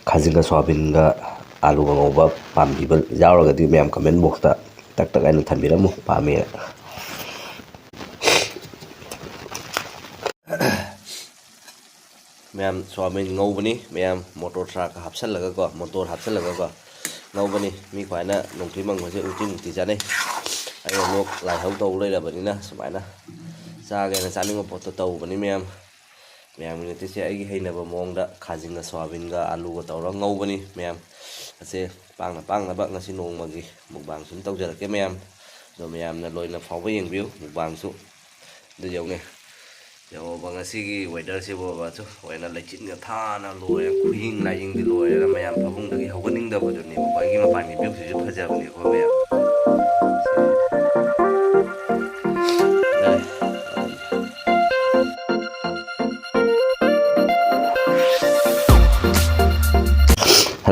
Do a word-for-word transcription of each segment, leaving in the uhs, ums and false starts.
ꯈꯥꯖꯤꯡꯒ ꯁꯣꯌꯥꯕꯤꯟꯒ ꯑꯥꯂꯨꯒ ꯉꯧꯕ ꯄꯥꯝꯕꯤꯕ ꯌꯥꯎꯔꯒꯗꯤ ꯃꯌꯥꯝ comment boxꯇ ꯇꯛ ꯇꯛ ꯍꯥꯏꯅ ꯊꯝꯕꯤꯔꯝꯃꯨ, ꯄꯥꯝꯃꯦꯅ꯫ ꯃꯌꯥꯝ ꯁꯣꯌꯥꯕꯤꯟ ꯉꯧꯕꯅꯤ, ꯃꯌꯥꯝ ꯃꯣꯇꯣꯔ ꯁꯥꯒ ꯍꯥꯞꯆꯜꯂꯒꯀꯣ, ꯃꯣꯇꯣꯔ ꯍꯥꯞꯆꯜꯂꯒꯀꯣ ꯉꯧꯕꯅꯤ꯫ ꯃꯤ ꯈ꯭ꯋꯥꯏꯅ ꯅꯣꯡꯊꯤ ꯃꯪꯕꯁꯦ ꯎꯇꯤ ꯅꯨꯡꯇꯤ ꯆꯥꯅꯩ꯫ ꯑꯩꯅ ꯂꯣꯛ ꯂꯥꯏꯍꯧ ꯇꯧ ꯂꯩꯔꯕꯅꯤꯅ ꯁꯨꯃꯥꯏꯅ ꯆꯥꯒꯦꯅ ꯆꯥꯅꯤꯡꯕ ꯄꯣꯠꯇꯣ ꯇꯧꯕꯅꯤ ꯃꯌꯥꯝ꯫ ꯃꯌꯥꯝꯒꯤ ꯅꯨꯡꯇꯤꯁꯦ ꯑꯩꯒꯤ ꯍꯩꯅꯕ ꯃꯑꯣꯡꯗ ꯈꯥꯖꯤꯡꯒ ꯁꯣꯌꯥꯕꯤꯟꯒ ꯑꯥꯂꯨꯒ ꯇꯧꯔꯒ ꯉꯧꯕꯅꯤ ꯃꯌꯥꯝ꯫ ꯑꯁꯦ ꯄꯥꯡꯅ ꯄꯥꯡꯅꯕ ꯉꯁꯤ ꯅꯣꯡꯃꯒꯤ mukbang ꯁꯨꯝ ꯇꯧꯖꯔꯛꯀꯦ ꯃꯌꯥꯝ꯫ ꯑꯗꯣ ꯃꯌꯥꯝꯅ ꯂꯣꯏꯅ ꯐꯥꯎꯕ ꯌꯦꯡꯕꯤꯌꯨ mukbangꯁꯨ꯫ ꯑꯗꯨ ꯌꯦꯡꯉꯨꯅꯦ꯫ ꯌꯦꯡꯉꯣꯕ ꯉꯁꯤꯒꯤ weatherꯁꯤꯕꯣꯕ, ꯇꯨ, ꯑꯣꯏꯅ ꯂꯩꯆꯤꯟꯒ ꯊꯥꯅ ꯂꯣꯏꯔꯦ, ꯈꯨꯍꯤꯡ ꯂꯥꯏꯍꯤꯡꯗꯤ ꯂꯣꯏꯔꯦ, ꯃꯌꯥꯝ ꯐꯃꯨꯡꯗꯒꯤ ꯍꯧꯒꯠꯅꯤꯡꯗꯕꯗꯨꯅꯦꯕꯀꯣ꯫ ꯑꯩꯒꯤ ꯃꯄꯥꯟꯒꯤ viewꯁꯤꯁꯨ ꯐꯖꯕꯅꯦꯀꯣ ꯃꯌꯥꯝ꯫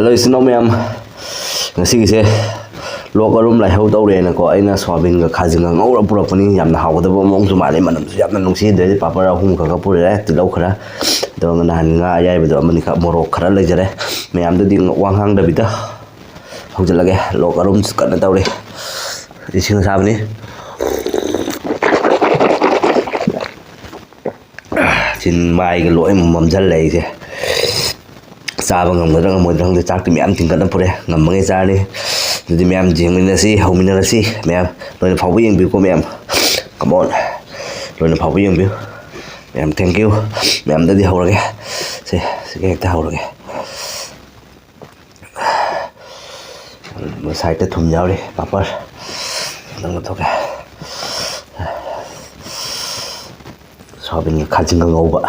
Hello ꯏꯆꯤꯟ ꯏꯅꯥꯎ ꯃꯌꯥꯝ, ꯉꯁꯤꯒꯤꯁꯦ ꯂꯣꯛ ꯑꯔꯨꯝ ꯂꯥꯏꯍꯧ ꯇꯧꯔꯦꯅꯀꯣ, ꯑꯩꯅ ꯁꯣꯌꯥꯕꯤꯟꯒ ꯈꯥꯖꯤꯡꯒ ꯉꯧꯔ ꯄꯨꯔꯛꯄꯅꯤ꯫ ꯌꯥꯝꯅ ꯍꯥꯎꯒꯗꯕ ꯃꯑꯣꯡꯁꯨ ꯃꯥꯜꯂꯤ, ꯃꯅꯝꯁꯨ ꯌꯥꯝꯅ ꯅꯨꯡꯁꯤ꯫ ꯑꯗꯩꯗꯤ ꯄꯥꯄꯔ ꯑꯍꯨꯝ ꯈꯛ ꯄꯨꯔꯛꯑꯦ, ꯇꯤꯜꯍꯧ ꯈꯔ, ꯑꯗꯨꯒ ꯅꯍꯥꯟ ꯉꯥ ꯑꯌꯥꯏꯕꯗꯣ ꯑꯃꯅꯤꯈꯛ, ꯃꯣꯔꯣꯛ ꯈꯔ ꯂꯩꯖꯔꯦ꯫ ꯃꯌꯥꯝꯗꯨꯗꯤ ꯋꯥ ꯉꯥꯡꯗꯕꯤꯗ ꯍꯧꯖꯤꯜꯂꯒꯦ꯫ ꯂꯣꯛ ꯑꯔꯨꯝ ꯀꯟꯅ ꯇꯧꯔꯤ꯫ ꯏꯁꯤꯡ ꯑꯁꯥꯕꯅꯤ꯫ ꯆꯤꯟ ꯃꯥꯏꯒ ꯂꯣꯏ ꯃꯝꯁꯤꯜꯂꯦ ꯑꯩꯁꯦ꯫ ꯆꯥꯕ ꯉꯝꯒꯗ꯭ꯔꯥ ꯉꯝꯃꯣꯏꯗ꯭ꯔꯥ ꯈꯪꯗꯦ꯫ ꯆꯥꯛꯇꯤ ꯃꯌꯥꯝ ꯊꯤꯡꯒꯠꯅ ꯄꯨꯔꯦ꯫ ꯉꯝꯃꯉꯩ ꯆꯥꯔꯅꯤ꯫ ꯑꯗꯨꯗꯤ ꯃꯌꯥꯝ ꯌꯦꯡꯃꯤꯟꯅꯁꯤ, ꯍꯧꯃꯤꯟꯅꯔꯁꯤ꯫ ꯃꯌꯥꯝ ꯂꯣꯏꯅ ꯐꯥꯎꯕ ꯌꯦꯡꯕꯤꯌꯨꯀꯣ ꯃꯌꯥꯝ꯫ Come on꯫ ꯂꯣꯏꯅ ꯐꯥꯎꯕ ꯌꯦꯡꯕꯤꯌꯨ꯫ ꯃꯌꯥꯝ thank you꯫ ꯃꯌꯥꯝꯗꯗꯤ ꯍꯧꯔꯒꯦ꯫ ꯁꯦ, ꯁꯤꯒ ꯍꯦꯛꯇ ꯍꯧꯔꯒꯦ꯫ Sideꯇ ꯊꯨꯝ ꯌꯥꯎꯔꯤ, ꯄꯥꯄꯔ꯫ ꯑꯝꯇꯪ ꯂꯧꯊꯣꯛꯀꯦ꯫ ꯁꯣꯌꯥꯕꯤꯟꯒ ꯈꯥꯖꯤꯡꯒ ꯉꯧꯕ꯫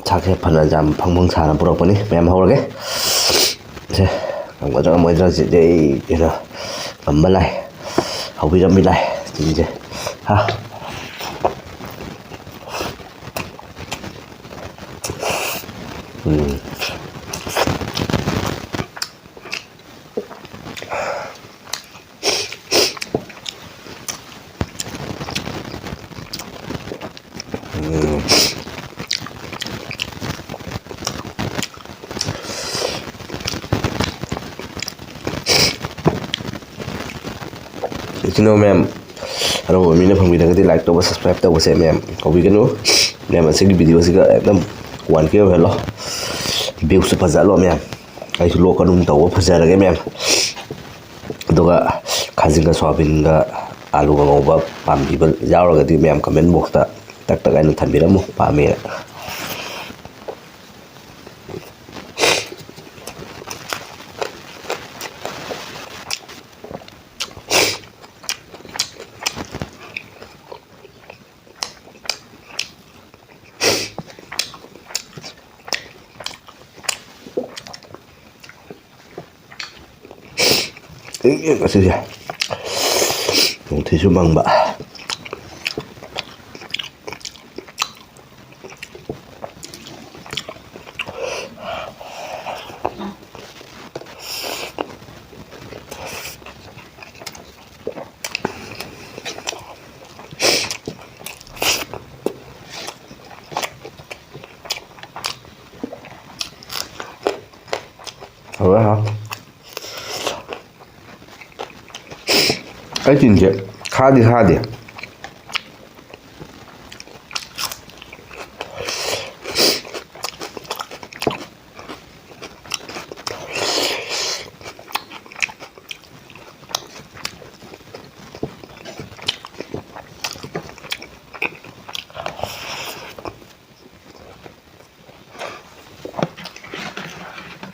ꯆꯥꯛꯁꯦ ꯐꯅ ꯌꯥꯝ ꯐꯪ ꯐꯪ ꯁꯥꯅ ꯄꯨꯔꯛꯄꯅꯤ꯫ ꯃꯌꯥꯝ ꯍꯧꯔꯒꯦ꯫ ꯁꯦ, ꯉꯝꯒꯗ꯭ꯔꯥ ꯉꯝꯃꯣꯏꯗ꯭ꯔꯥ ꯁꯤꯗꯤ ꯑꯩ ꯀꯩꯅꯣ, ꯉꯝꯕ ꯂꯥꯏ, ꯍꯧꯕꯤꯔꯝꯃꯤ ꯂꯥꯏ ꯁꯤꯡꯁꯦ꯫ ꯍꯥ꯫ ꯎꯝ꯫ ꯎꯝ꯫ ꯏꯆꯤꯟ ꯏꯅꯥꯎ ꯃꯌꯥꯝ, ꯑꯅꯧꯕ ꯃꯤꯅ ꯐꯪꯕꯤꯔꯒꯗꯤ like ꯇꯧꯕ, subscribe ꯇꯧꯕꯁꯦ ꯃꯌꯥꯝ ꯀꯥꯎꯕꯤꯒꯅꯨ꯫ ꯃꯌꯥꯝ ꯑꯁꯤꯒꯤ video ꯁꯤꯒ ꯑꯗꯨꯝ one K ꯑꯣꯏꯍꯜꯂꯣ꯫ Views ꯁꯨ ꯐꯖꯍꯜꯂꯣ ꯃꯌꯥꯝ꯫ ꯑꯩꯁꯨ ꯂꯣꯛ ꯀꯩꯅꯣꯝ ꯇꯧꯕ ꯐꯖꯔꯒꯦ ꯃꯌꯥꯝ꯫ ꯑꯗꯨꯒ ꯈꯥꯖꯤꯡꯒ ꯁꯣꯌꯥꯕꯤꯟꯒ ꯑꯥꯂꯨꯒ ꯉꯧꯕ ꯄꯥꯝꯕꯤꯕ ꯌꯥꯎꯔꯒꯗꯤ ꯃꯌꯥꯝ comment box ꯇ ꯇꯛ ꯇꯛ ꯍꯥꯏꯅ ꯊꯝꯕꯤꯔꯝꯃꯨ, ꯄꯥꯝꯃꯦꯅ꯫ ꯉꯁꯤꯁꯦ ꯅꯣꯡꯊꯤꯁꯨ ꯃꯪꯕ꯫ ꯍꯥꯎꯋꯦ, ꯍꯥꯎꯋꯦ꯫ ꯑꯩ ꯆꯤꯟꯁꯦ ꯈꯥꯗꯤ ꯈꯥꯗꯦ꯫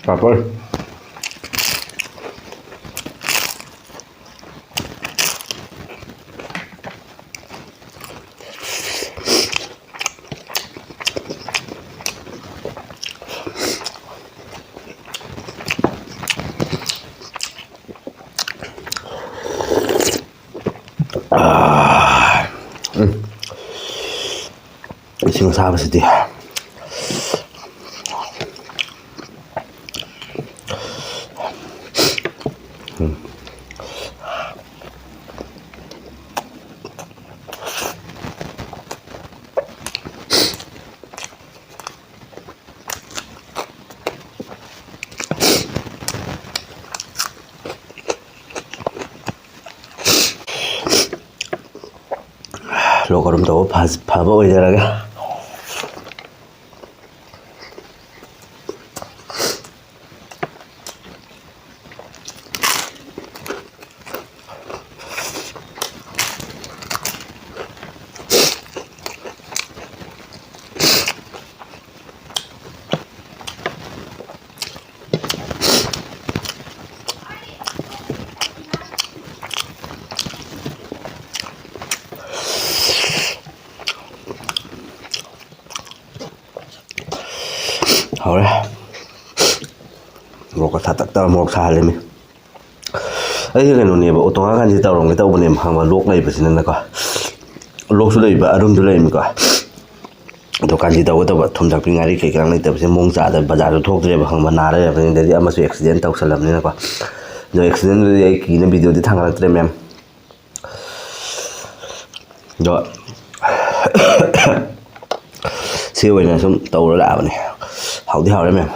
ꯄꯥꯄꯔ꯫ ꯑꯥ, ꯎꯝ꯫ ꯏꯁꯤꯡ ꯑꯁꯥꯕꯁꯤꯗꯤ꯫ ꯎꯝ꯫ ꯕ꯭ꯂꯣꯒꯔ ꯑꯃ ꯇꯧꯕ ꯐ-, ꯐꯕ ꯑꯣꯏꯖꯔꯒꯦ꯫ ꯍꯧꯔꯦ꯫ ꯃꯣꯔꯣꯛꯀ ꯁꯥꯇꯛ ꯇꯧꯔ ꯃꯣꯔꯣꯛ ꯁꯥꯍꯜꯂꯤꯃꯤ꯫ ꯑꯩꯁꯦ ꯀꯩꯅꯣꯅꯦꯕ, ꯑꯣꯇꯣ ꯉꯥꯀꯥꯟꯁꯤ ꯇꯧꯔꯝꯒꯦ ꯇꯧꯕꯅꯦꯕ, ꯈꯪꯕ, ꯂꯣꯛ ꯂꯩꯕꯁꯤꯅꯅꯀꯣ꯫ ꯂꯣꯛꯁꯨ ꯂꯩꯕ, ꯑꯔꯨꯝꯁꯨ ꯂꯩꯃꯤꯀꯣ꯫ ꯑꯗꯣ ꯀꯥꯟꯆꯤ ꯇꯧꯒꯦ ꯇꯧꯕ, ꯊꯨꯝ ꯊꯥꯛꯄꯤ ꯉꯥꯔꯤ ꯀꯩ ꯀꯔꯥꯡ ꯂꯩꯇꯕꯁꯦ ꯃꯑꯣꯡ ꯆꯥꯗꯕ, ꯕꯖꯥꯔꯁꯨ ꯊꯣꯛꯇ꯭ꯔꯦꯕ, ꯈꯪꯕ, ꯅꯥꯔ ꯂꯩꯔꯕꯅꯤꯅ꯫ ꯑꯗꯩꯗꯤ ꯑꯃꯁꯨ ꯑꯦꯛꯁꯤꯗꯦꯟ ꯇꯧꯁꯜꯂꯕꯅꯤꯅꯀꯣ꯫ ꯑꯗꯣ ꯑꯦꯛꯁꯤꯗꯦꯟꯗꯨꯗꯤ ꯑꯩ ꯀꯤꯅ ꯚꯤꯗꯤꯑꯣꯗꯤ ꯊꯥꯡꯒꯠꯂꯛꯇ꯭ꯔꯦ, ꯃꯦꯝ꯫ ꯑꯗꯣ ꯁꯤ ꯑꯣꯏꯅ ꯁꯨꯝ ꯇꯧꯔ ꯂꯥꯛꯑꯕꯅꯤ꯫ ꯍꯥꯎꯗꯤ ꯍꯥꯎꯔꯦ, ꯃꯦꯝ꯫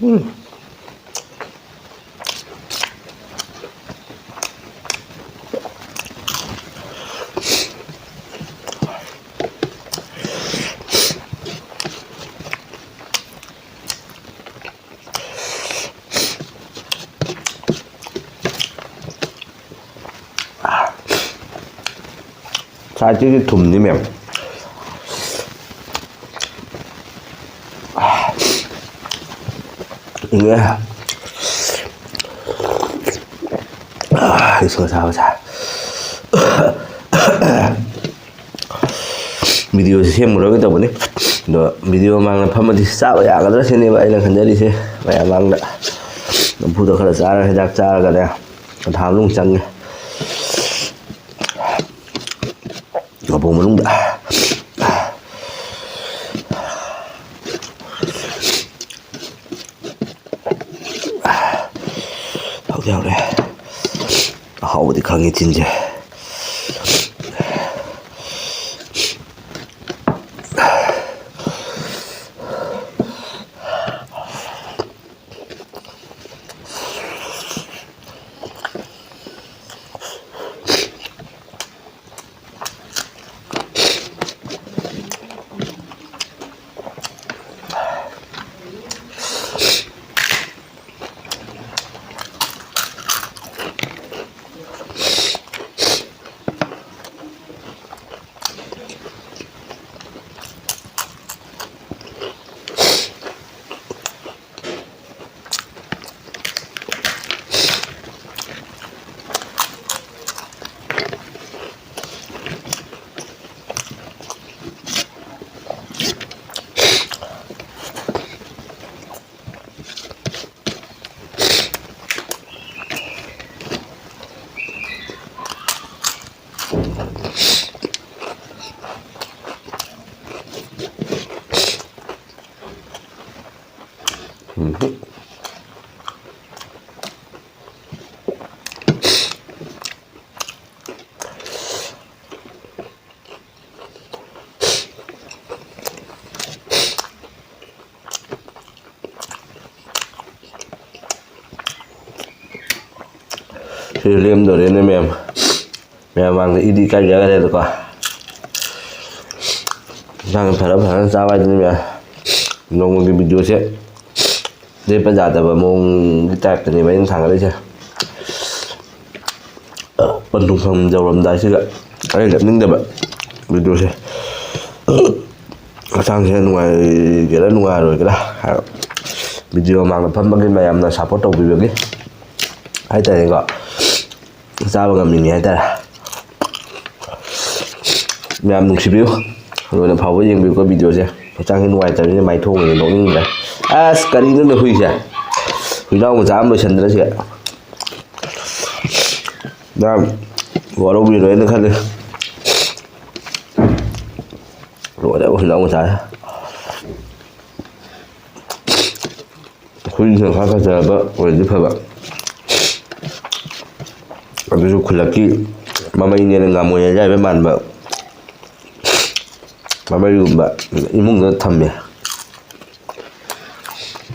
ꯎꯝ꯫ ꯁꯥꯏꯠꯇꯗꯤ ꯊꯨꯝꯅꯤ ꯃꯌꯥꯝ꯫ ꯏꯪꯉꯦ꯫ ꯏꯁꯤꯡ ꯑꯁꯥꯕ ꯁꯥꯏ꯫ ꯚꯤꯗꯤꯑꯣꯁꯦ ꯁꯦꯝꯃꯨꯔꯒꯦ ꯇꯧꯕꯅꯤ, ꯑꯗꯣ ꯚꯤꯗꯤꯑꯣ ꯃꯃꯥꯡꯗ ꯐꯝꯃꯗꯤ ꯆꯥꯕ ꯌꯥꯒꯗ꯭ꯔꯥ ꯁꯤꯅꯦꯕ ꯑꯩꯅ ꯈꯟꯖꯔꯤꯁꯦ꯫ ꯃꯌꯥꯝ ꯃꯥꯡꯗ ꯅꯝꯐꯨꯗ ꯈꯔ ꯆꯥꯔ, ꯍꯤꯗꯥꯛ ꯆꯥꯔꯒꯅꯦ, ꯄꯣꯊꯥꯕ ꯑꯃꯨꯛ ꯆꯪꯉꯦ꯫ ꯉꯥꯄꯣꯡ ꯃꯅꯨꯡꯗ ꯍꯥꯎꯗꯤ ꯍꯥꯎꯔꯦ꯫ ꯑꯍꯥꯎꯕꯗꯤ ꯈꯪꯉꯤ ꯆꯤꯟꯁꯦ꯫ ꯂꯦꯝꯗꯣꯔꯦꯅꯦ ꯃꯌꯥꯝ꯫ ꯃꯌꯥꯝ ꯃꯥꯡꯗ ꯏꯗꯤ ꯏꯀꯥꯏꯖꯈ꯭ꯔꯦꯗꯀꯣ꯫ ꯏꯟꯁꯥꯡ ꯐꯔ ꯐꯖꯅ ꯆꯥꯕ ꯍꯥꯏꯗꯨꯅꯤ ꯃꯌꯥꯝ꯫ ꯅꯣꯡꯃꯒꯤ ꯚꯤꯗꯤꯑꯣꯁꯦ ꯂꯦꯞꯄ ꯌꯥꯗꯕ ꯃꯑꯣꯡꯒꯤ ꯇꯥꯏꯞꯇꯅꯦꯕ ꯑꯩꯅ ꯊꯥꯡꯒꯠꯂꯤꯁꯦ꯫ ꯄꯟꯊꯨꯡꯐꯝ ꯌꯧꯔꯝꯗꯥꯏꯁꯤꯗ ꯑꯩ ꯂꯦꯞꯅꯤꯡꯗꯕ ꯚꯤꯗꯤꯑꯣꯁꯦ꯫ ꯍꯛꯆꯥꯡꯁꯦ ꯅꯨꯡꯉꯥꯏꯒꯦꯔꯥ ꯅꯨꯡꯉꯥꯏꯔꯣꯏꯒꯦꯔꯥ ꯍꯥꯏꯕ ꯚꯤꯗꯤꯑꯣ ꯃꯥꯡꯗ ꯐꯝꯕꯒꯤ ꯃꯌꯥꯝꯅ ꯁꯞꯄꯣꯔꯠ ꯇꯧꯕꯤꯕꯒꯤ ꯍꯥꯏꯇꯥꯔꯦꯀꯣ꯫ ꯆꯥꯕ ꯉꯝꯃꯤꯅꯤ ꯍꯥꯏꯇꯥꯔꯦ꯫ ꯃꯌꯥꯝ ꯅꯨꯡꯁꯤꯕꯤꯌꯨ, ꯂꯣꯏꯅ ꯐꯥꯎꯕ ꯌꯦꯡꯕꯤꯌꯨꯀꯣ ꯚꯤꯗꯤꯑꯣꯁꯦ꯫ ꯍꯛꯆꯥꯡꯁꯦ ꯅꯨꯡꯉꯥꯏꯇꯕꯅꯤꯅ ꯃꯥꯏꯊꯣꯡꯕꯁꯦ ꯅꯣꯛꯅꯤꯡꯗ꯭ꯔꯦ꯫ ꯑꯁ, ꯀꯔꯤꯅꯣꯅꯦ ꯍꯨꯏꯁꯦ? ꯍꯨꯏꯅꯥꯎ ꯃꯆꯥ ꯑꯃ ꯂꯣꯏꯁꯟꯗ꯭ꯔꯁꯦ꯫ ꯌꯥꯝ ꯋꯥꯔꯧꯕꯤꯔꯣꯏꯅ ꯈꯜꯂꯤ꯫ ꯂꯣꯏꯔꯦ ꯍꯨꯏꯅꯥꯎ ꯃꯆꯥꯁꯦ꯫ ꯍꯨꯏꯁꯤꯅ ꯈꯔ ꯐꯖꯔꯕ ꯑꯣꯏꯔꯗꯤ ꯐꯕ꯫ ꯑꯗꯨꯁꯨ ꯈꯨꯜꯂꯛꯀꯤ ꯃꯃꯩꯅꯦꯅ ꯉꯥꯃꯣꯏ ꯑꯌꯥꯏꯕ ꯃꯥꯟꯕ ꯃꯃꯩꯒꯨꯝꯕ ꯏꯃꯨꯡꯗ ꯊꯝꯃꯦ꯫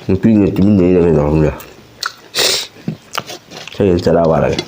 ꯅꯨꯄꯤꯅ ꯇꯨꯃꯤꯟꯅꯩꯔ ꯀꯩꯅꯣ ꯈꯪꯗꯦ꯫ ꯏꯁꯩꯁꯦ ꯆꯔꯥ ꯋꯥꯠꯂꯒꯦ꯫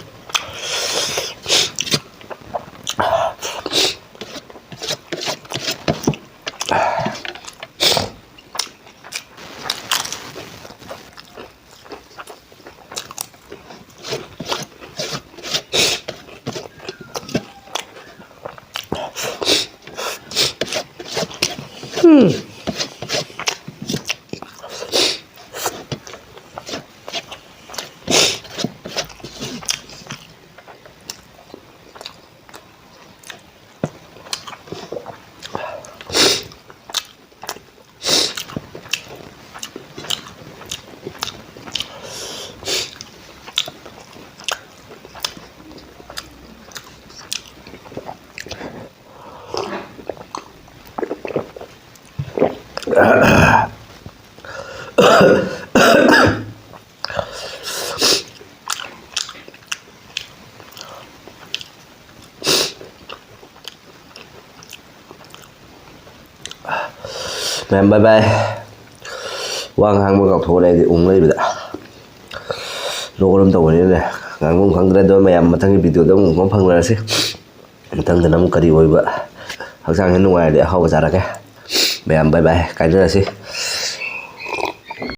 ꯃꯌꯥꯝ ꯕꯥꯏ ꯕꯥꯏ꯫ ꯋꯥ ꯉꯥꯡꯕ ꯀꯥꯎꯊꯣꯛꯑꯅꯦ ꯑꯩꯗꯤ ꯎꯪ ꯂꯩꯕꯗ꯫ ꯂꯣꯛ ꯑꯗꯨꯝ ꯇꯧꯕꯅꯤꯅꯅꯦ, ꯉꯥꯡꯐꯝ ꯈꯪꯗ꯭ꯔꯦ꯫ ꯑꯗꯣ ꯃꯌꯥꯝ, ꯃꯊꯪꯒꯤ ꯚꯤꯗꯤꯑꯣꯗ ꯑꯃꯨꯛ ꯐꯪꯅꯔꯁꯤ꯫ ꯃꯊꯪꯗꯅ ꯑꯃꯨꯛ ꯀꯔꯤ ꯑꯣꯏꯕ, ꯍꯛꯆꯥꯡꯁꯦ ꯅꯨꯡꯉꯥꯏꯔꯗꯤ ꯑꯍꯥꯎꯕ ꯆꯥꯔꯛꯀꯦ꯫ ꯃꯌꯥꯝ, ꯕꯥꯏ ꯕꯥꯏ, ꯀꯥꯏꯅꯔꯁꯤ꯫